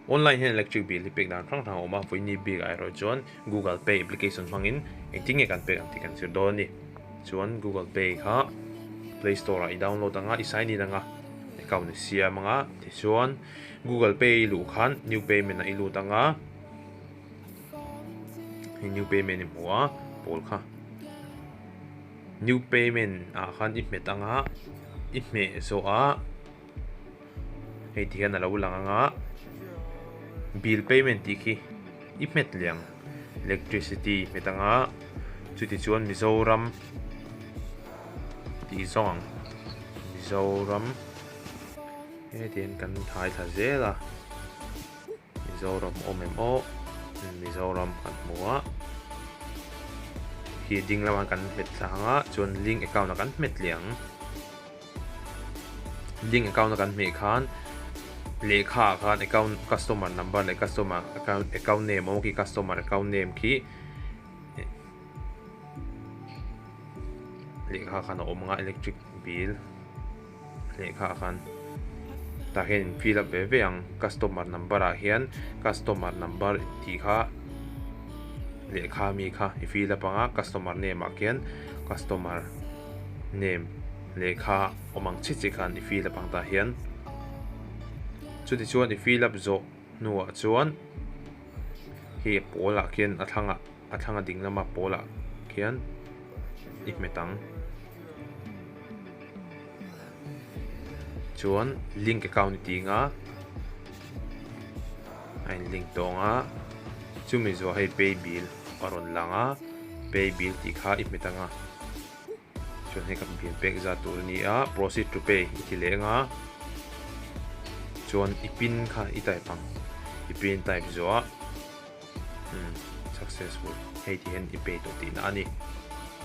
Online hian electric bill hi pek dan hrang hrang a awm a, vawiini bik ah erawh chuan Google Pay application hmangin engtin nge kan pek ang tih kan zir dawn a ni. Chuan Google Pay kha Play Store ah i download ang a, i sign in ang a, account i siam ang a, tichuan Google Pay i luh khan new payment ah i lut ang a, hei new payment i hmu a pawl kha new payment ah khan i hmet ang a, i hmeh zawh a. Hei ti hian a lo lang ang a, bill payment tih khi i hmet leh ang, electricity i hmet ang a, chuti chuan Mizoram tih zawng ang, Mizoram heti hian kan thai thla zel a, Mizoram awm em aw, Mizoram kan hmu a, khi ding lamah kan hmet thla ang a, chuan link account ah kan hmet leh ang. Link account a kan hmeh khan lehkha ah khan account customer number leh customer account account name a awm khi customer account name khi lehkha khan a awm ang a electric bill lehkha ah khan tah hian in fill up ve ve ang customer number ah hian customer number tih kha lehkha mi kha i fill up ang a customer name ah khian customer name lehkha awm ang chi chi khan i fill up ang tah hian chuti chuan i fill up zawh hnuah chuan hei pawl ah khian a thlangah a thlanga ding lama pawl ah khian i hmet ang chuan link account i ti ang a a in link tawng a chumi zawh hei pay bill a rawn lang a pay bill tih kha i hmet ang a. Chuan hei kan bial pek zat tur a ni a, proceed to pay i ti leh ang a, chuan i pin kha i type ang, i pin type zawh ah umm successful hei ti hian i pay tawh tihna a ni.